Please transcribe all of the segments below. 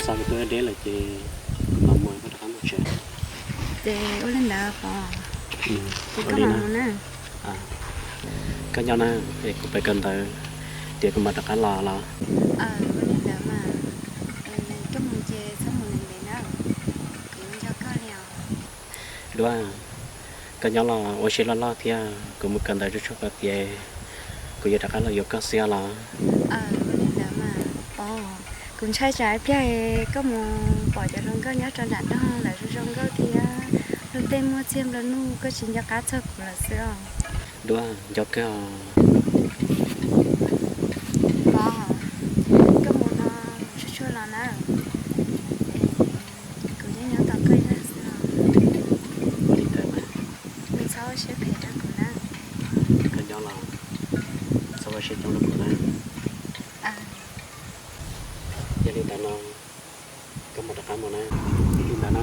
Txog kuv tuaj deb lawm ces kuv mam mus, koj rov qab mus tsev. Ces ua li ntawd Pov, ces koj mam mus na. Koj nyob na, es kuv pais kawm ntawv tias kuv mam rov qab los los. Ua li ntawd mas, koj mus ces txhob mus ntev ntev na, kuv nco koj li os. Duab, koj nyob los ua siab loj loj thiab, kuv mus kawm ntawv tsuag tsuag kom tiav, kuv yuav rov qab los yuav koj xwb los. Ua li ntawd mas Pov, kuv ntshai tsam ib pliag koj mus pom cov hluas nkauj nyob rau nram nroog lawv zoo zoo nkauj thiab, luag tej muaj txiag nplua nuj, koj tsis nco qab txog kuv lawm xwb os. Duab, nco kawg os. Pov, koj mus no tsuag tsuag los na, kuv yeej nyob tos koj ib leeg xwb os. Ua li ntawd mas, txhob ua siab phem rau kuv na. Koj nyob los txhob ua siab coob rau kuv na. Yog li ntawd no, koj mam rov qab mus na. Li ntawd na.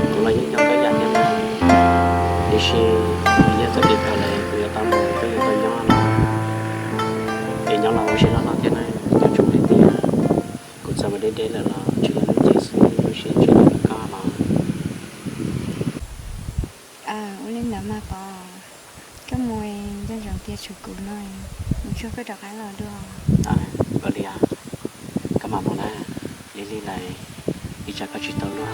Kuv los yeej nco koj yam thiab na, tiam sis yog txoj kev kawm lawm kuv yuav tau mus, koj yuav tau nyob los, es nyob los ua siab loj loj thiab na, nyob tsum hais tias kuv txawm mus deb deb lawm los tsuas yog lub cev xwb, lub siab tsuas yog koj los. Ua li ntawd mas Pov, koj mus nco ntsoov tias tshuav kuv no, mus tsuag koj rov qab los dua. Ua li, koj mam mus na, ib lig lawm, ib tsam koj tsis tau luag.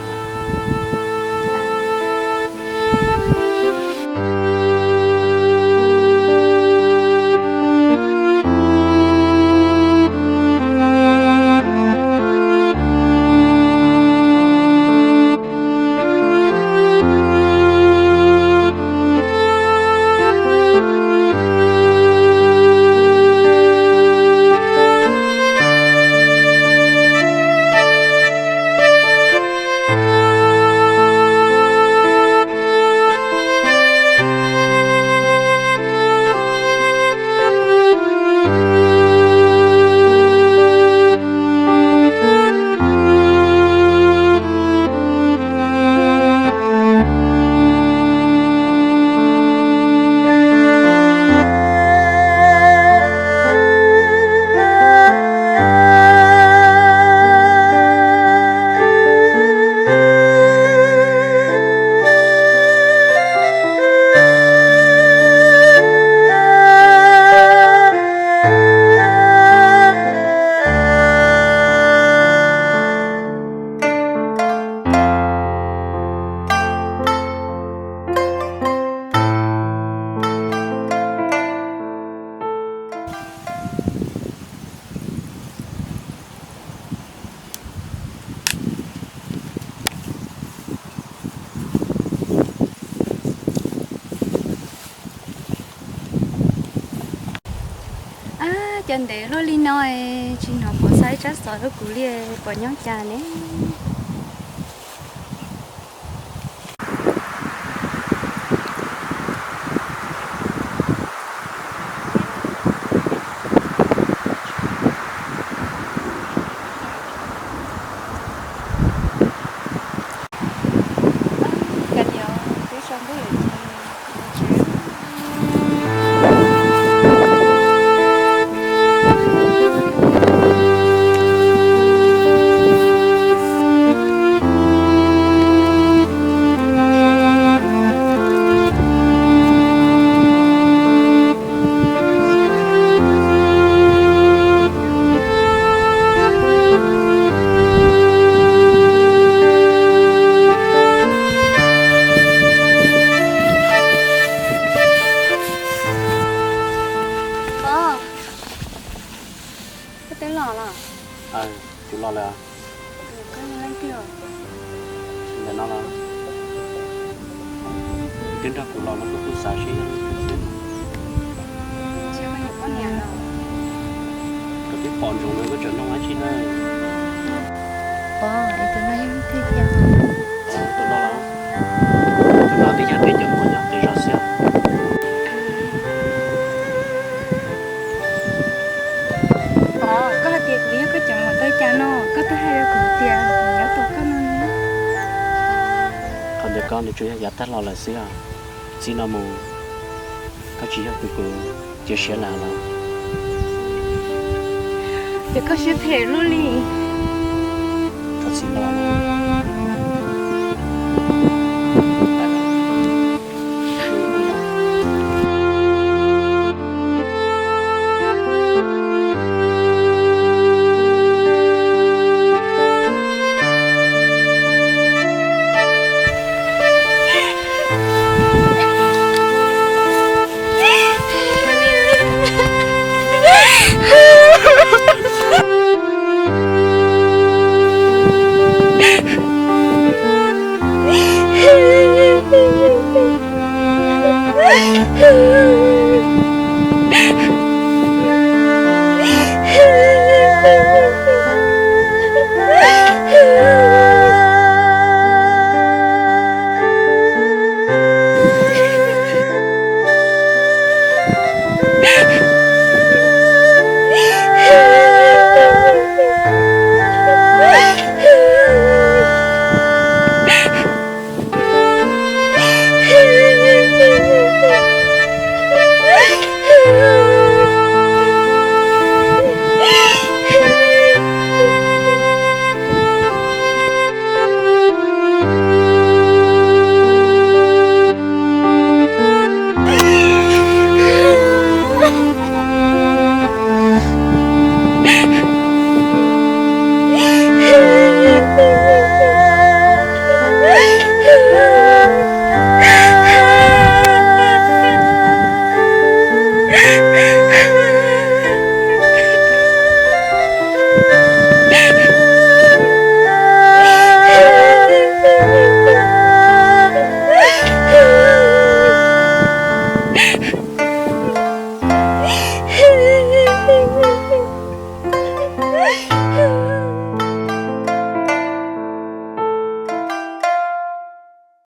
Ab, cas ntev luaj li no es tsis hnov Pov xa ib tsab xov rau kuv li, Pov nyob cas ne? Kav liam, twb tsaus ntuj lawm ces mus tsev. Ntawm no los, twb nrog kuv los no koj kuj xav seb yog leej twg xwb. Koj twb pom ntsoov lawm koj tseem nug dab tsi na? Pom, tus no yog leej twg tiag? Tus no los, tus no twb yog peb cov muam nyob pem zos xwb. Pom, koj hais tias kuv yog koj cov muam tau cas no, koj twb hais rau kuv tias kuv nyob tos koj no. Qhov ntawd koj nws tsuas yog yav tag los lawm xwb os. Txij no mus koj tsis yog kuv kwv, cia siab lawm los. Ces koj siab phem luaj li. Thov txim los.